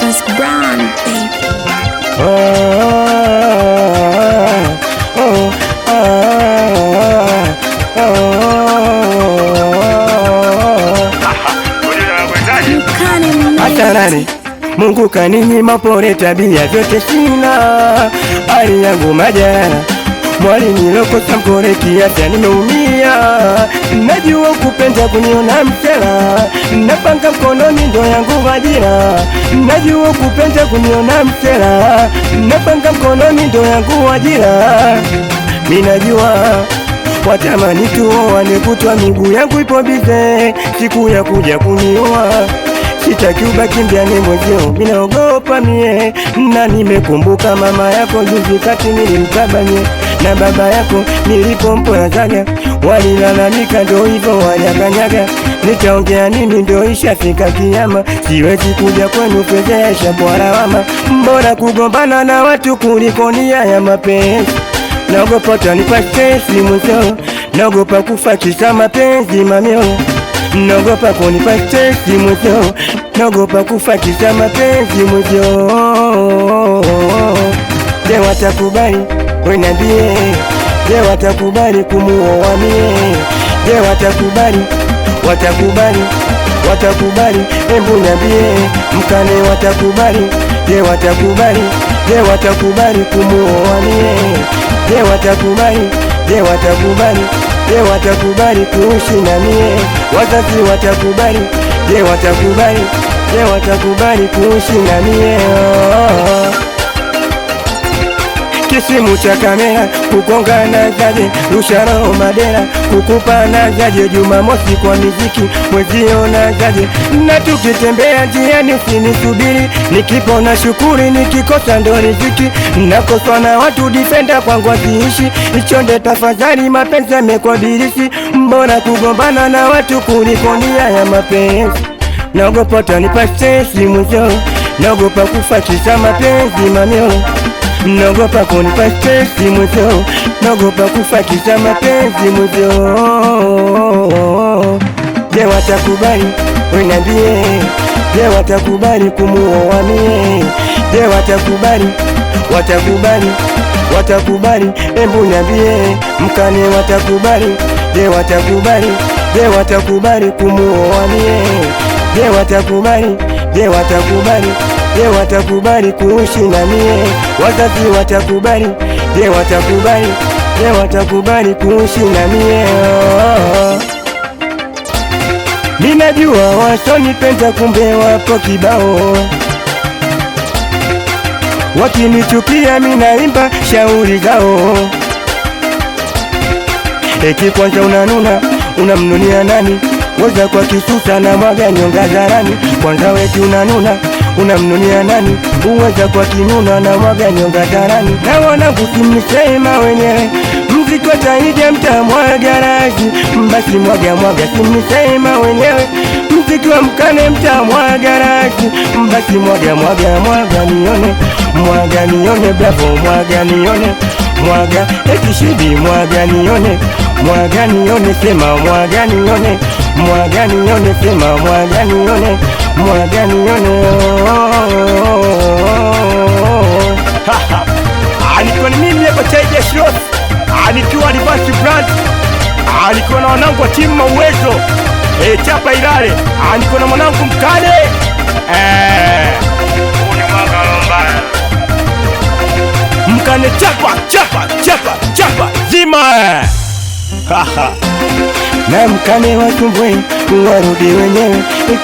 Thomas Brown, baby. Oh, oh, oh, oh. Mkane Hasarani Mungu kaninyima pole, tabia vyote sina, hali yangu majara mwali nilokosa mkore, kiafya nimeumia. Najua kupenda kuniona msela, napanga mkononi ndo yangu ajira. Najua kupenda kuniona msela, napanga mkononi ndo yangu ajira. Minajua watamani tuoane, kutwa miguu yangu ipo bize, siku ya kuja kunioa sitaki ubaki mjane mwezio, minaogopa mie, na nimekumbuka mama yako juzi kati nilimkabanye na baba yako nilipomporazaga, walilalamika ndo hivyo wanyaganyaga, nitaongea nini? Ndo ishafika kiama, siwezi kuja kwenu fedhesha kwa lawama, mbona kugombana na watu kuliko nia ya mapenzi. Naogopa utanipa stresi mwenzio, naogopa kufa kisa mapenzi mamio, naogopa kunipa stresi mwenzio, naogopa kufa kisa mapenzi mwenzio. Je, watakubali weniambie? Je, watakubali kumuoa mie? Je, watakubali? Watakubali? Watakubali? Embu niambie mkane, watakubali? Je, watakubali? Je, watakubali kumuoa mie? Je, watakubali? Je, watakubali? Je, watakubali kuishi na mie? Wazazi watakubali? Je, watakubali? Je, watakubali kuishi na mie? Oh. Kisimu cha kamera kukongana zaje, rusha roho madera kukupana zaje, Jumamosi kwa miziki mweziona zaje, na tukitembea njiani usinisubiri, nikipona shukuri, nikikosa ndo riziki, nakoswa na watu difenda kwangu asiishi ichonde, tafadhali mapenzi yamekuwa bilisi, mbona kugombana na watu kuliko nia ya mapenzi. Naogopa utanipa stresi mwenzio, naogopa kufa kisa mapenzi mamio, naogopa kunipa stresi mwenzio, naogopa kufa kisa mapenzi mwenzio. Je, watakubali weniambie? Je, watakubali kumuoa mie? Je, watakubali? Watakubali? Watakubali? Embu niambie mkane, watakubali? Je, watakubali? Je, watakubali kumuoa mie? Je, watakubali? Je, watakubali? Je, watakubali kuishi na mie? Wazazi watakubali? Je, watakubali? Je, watakubali kuishi na mie? Oh. Ninajua wasonipenda kumbe wapo kibao, wakinichukia minaimba shauri zao. Eti kwanza unanuna, unamnunia nani? Weza kwa kisusa na mwaga nyonga zarani. Kwanza weti unanuna, unamnunia nani? Uweza kwa kinuna na mwaga nyonga zarani. Na wanangu simnisema wenyewe, mziki wa taija mtamwaga razi. Basi mwaga mwaga, simnisema wenyewe, mziki wa mkane mtamwaga razi. Basi mwaga mwaga mwaga nione, mwaga nione, bravo mwaga nione, mwaga eti shidi mwaga nione, mwaga nione, sema mwaga nione, mwaga nione, sema mwaga nione, mwaga nione. Alikuwa ni mimi hapa Chaija Shroff, alikuwa Advance Brand, alikuwa na wanangu wa timu Mauwezo, chapa Ilale, alikuwa na mwanangu Mkale. Huu ni mwaka mbaya. Mkane chapa chapa chapa chapa zima. Haha. Na mkane watumbwe warudi wenyewe,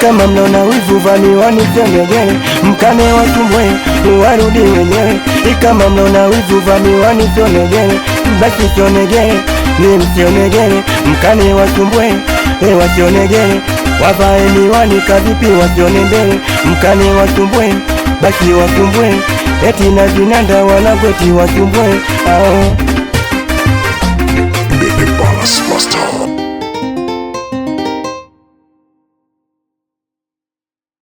kama mnaona wivu vamiwani vyongegere. Mkane watumbwe warudi wenyewe, kama mnaona wivu vamiwani vyongegere. Basi sionegere ni msionegere, mkane watumbwe wasionegere, wavae miwani kavipi wasione mbele. Mkane watumbwe basi watumbwe, eti na vinanda wanagweti watumbwe ao.